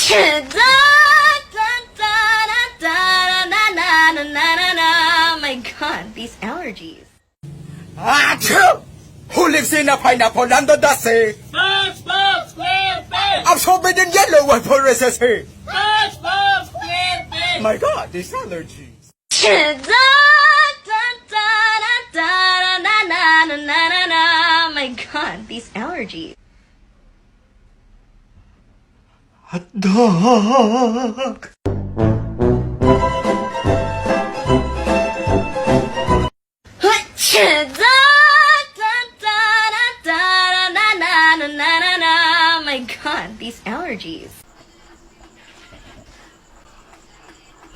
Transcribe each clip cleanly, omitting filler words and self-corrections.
Da, da, da, da, da, na, na, na, na, na, na. My God, these allergies. Achoo! Who lives in a pineapple under the sea? SpongeBob SquarePants! I'm sorbet in yellow and for SSA. SpongeBob SquarePants! My God, these allergies. Da, da, da, da, da, na, na, na, na, na. My God, these allergies. Hot dog. Da, da, da, da, da, na, na, na, na, na. My God, these allergies.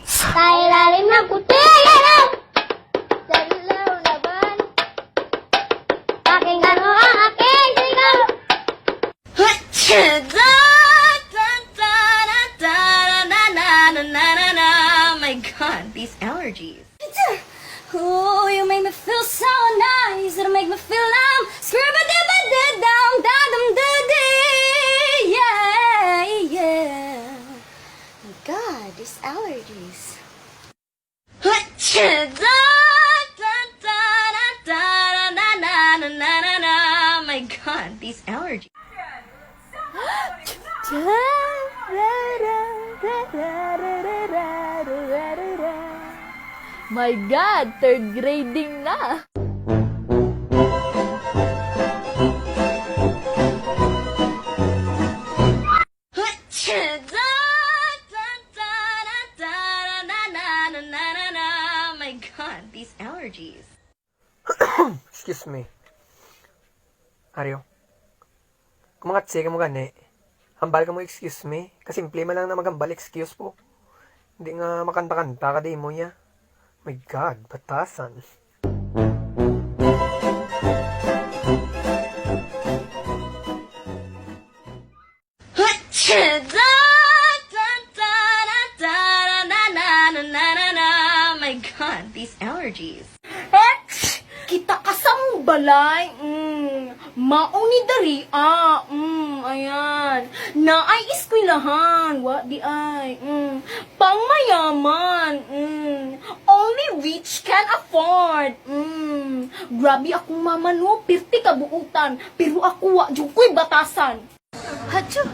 Sa ilalim ng puti araw, sa ilaw na buwan, pakinggan mo ang aking sigaw. Da, da, da, da, da, na, na, na, na, na. My God, these allergies. Oh, you make me feel so nice. It'll make me feel I'm scribbly down, down, dum, da, dee. Yeah. My God, these allergies. Da, da, da, da, da, na, na, na, na, na. My God, these allergies. My God, third grading na! Da, da, da, da, da, na, na, na, na, na. My God, these allergies. Excuse me. Aryo. Kumakatsi ka mo gani. Hambal ka mo excuse me. Kasimple man lang na magambal excuse po. Hindi nga makanta-kanta ka di mo ya. My God, batasan. Da, da, da, da, da, na, na, na, na, na. My God, these allergies. Kita ka sa mong balay. Mao ni dari ah. Ayan. Naay eskwelahan. Wa di ay. Pangmayaman. Only rich can afford. Grabe akong mama no, pirti kabuutan. Pero ako wa jud ko'y batasan. Achoo!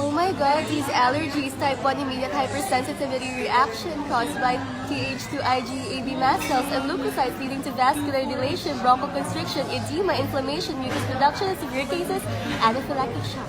Oh my God, these allergies, type 1 immediate hypersensitivity reaction caused by Th2 IgAB mast cells and leukocytes leading to vascular dilation, bronchoconstriction, edema, inflammation, mucus production, and severe cases, anaphylactic shock.